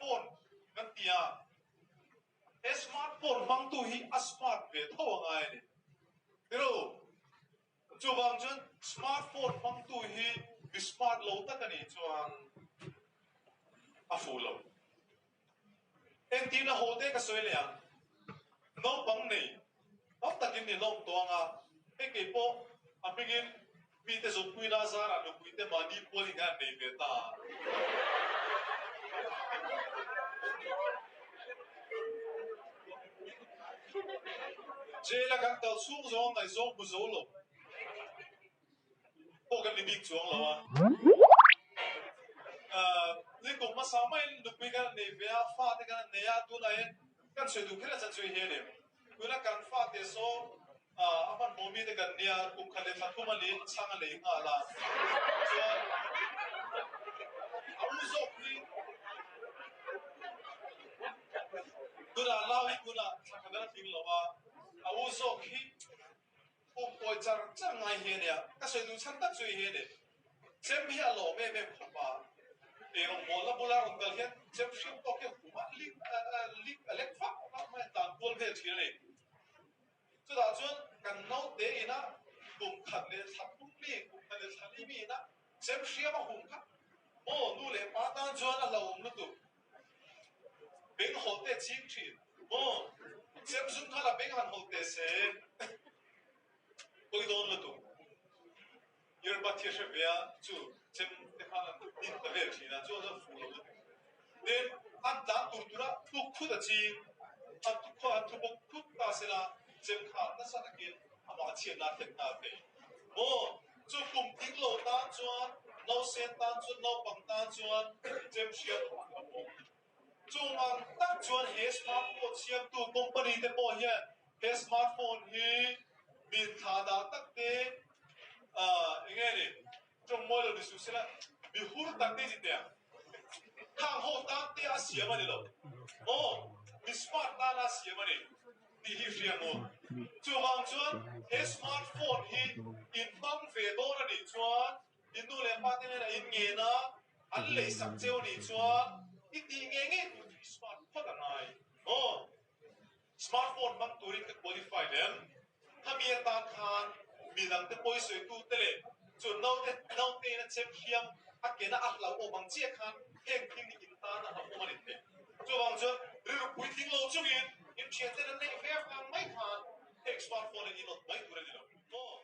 Smartphone kan ti a, he smartphone hmangtu hi a smart ve tho a ngai a ni. Tiro, chuvang chuan smartphone hmangtu hi mi smart lo tak a nih chuan a fuh lo. Engtin a haw te ka sawi leh ang. Naupang nei tam takin ni hlawm tawh ang a, hei kei pawh a hmingin mite zawtpuina zarah nupuite mahni pualin hian nei ve ta a. Jail a kan kal chhung zawng ngaihzawng hmu zo lo. pawh kan ni bik chuang lo a. Ni kum hmasa maiin nupui kan han nei ve a, fate kan han nei a, tunah hian kan sawi duh kher a chan chu hei hi a ni. Tuna kan fate saw a hmanhmawh mite kan nia, kum khat leh thla thum a ni, chhang a lei nghal a. Chuan a u zawk hi tunah nau hi tunah thla khat a la tling lo a, a u zawk hi Pum kawi char char ngai hi a nia, ka sawi duh chhan tak chu hei hi a ni. Chem hi a lawm em em khawp a, ei rawngbawlna bula rawn kal hian chem hriam tawk hian khum a lik lik a lek vak vak mai a tan kual vel thin a ni. Chutah chuan kan naute ina kum khat leh thla thum mi, kum khat leh thla li mi ina chem hriam a hum kha maw nu leh pa tan chuan a hlauhawm lutuk. Beng hawlh te ching thin maw? Chem zum kha la beng han hawlh teh se. Pawi dawn lutuk. Earbud hi a hre ve a, chu chem te khan an din ta vel thin a, chu an fuh lo lutuk. Tin, an tlan tur tura tluk thut a ching, an thu an thu bawk thut ta sela, chem kha nasa takin amah a chhiatna a thlen nghal thei maw? Chu kum tling lo tan chuan, nausen tan chuan, naupang tan chuan chem hriat a awm bawk. Chung ang tak chuan he smartphone siamtu company te pawh hian he smartphone hi min thlah dah tak te eng nge ni tawng mawi lo ni suh sela mi hur tak te chi teh ang. Khang ho tan te a siam a ni lo maw? Mi smart tana siam a ni. Tih hi hria maw? Chuvang chuan he smart phone hi in hmang ve dawn a nih chuan in nu leh pa te hnenah in ngen a, an lei sak cheu a nih chuan i tih ngei ngei tur chu i smart phawt a ngai maw? Smart phone hmang turin ka qualified em? Khami atan khan midang te pawi sawitu te leh chu naute naute in a chem hliam a kena a hlauhawm ang chiah khan heng thil hi in tan a hlauhawm a ni thei. Chuvang chuan rilru puitling lo chungin in thianten an neih ve avang mai khan heng smartphone in in awt mai tur a ni lo maw?